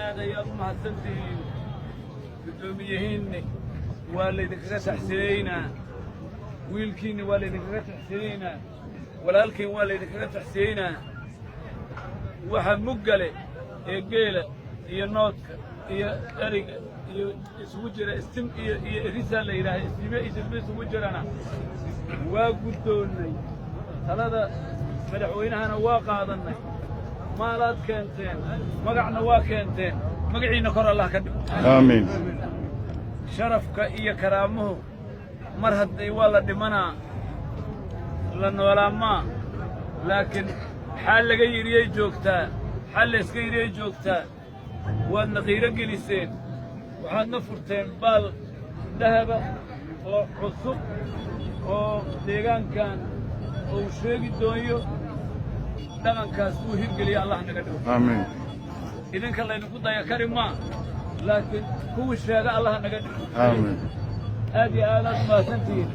Aad ayaad u mahadsantihiin. Guddoomiyihiinni waa laydinkaga taxsiyeynaa, wiilkiinni waa laydinkaga taxsiyeynaa, walaalkiin waa laydinkaga taxsiyeynaa. Waxa muggale ee geela iyo noodka iyo eriga iyo isugu jira, istim iyo erisaa la yidhaaha, istime isilba isugu jirana waa guddoonnay. Talada madaxweynahana waa qaadannay. Maalaad keenteen, magacna waa keenteen, magaciinna kor Allah ka dhigo. Aamiin. Sharafka iyo karaamuhu mar haddii waa la dhimanaa, la noolaamaa, laakiin xaal laga yidhiyay joogtaa, xaal layska yidhiyay joogtaa. Waadna qiiro geliseen, waxaadna furteen baal dahaba oo cusub oo deegaankan uu sheegi dooyo. Dhaqankaas uu hirgeliya Allah naga dhigo. Aamiin. Idinka laydinku daya kari maa, laakiin kuwii sheega Allah naga dhigo. Aamiin. Aad iyo aadaad u mahadsantihiin.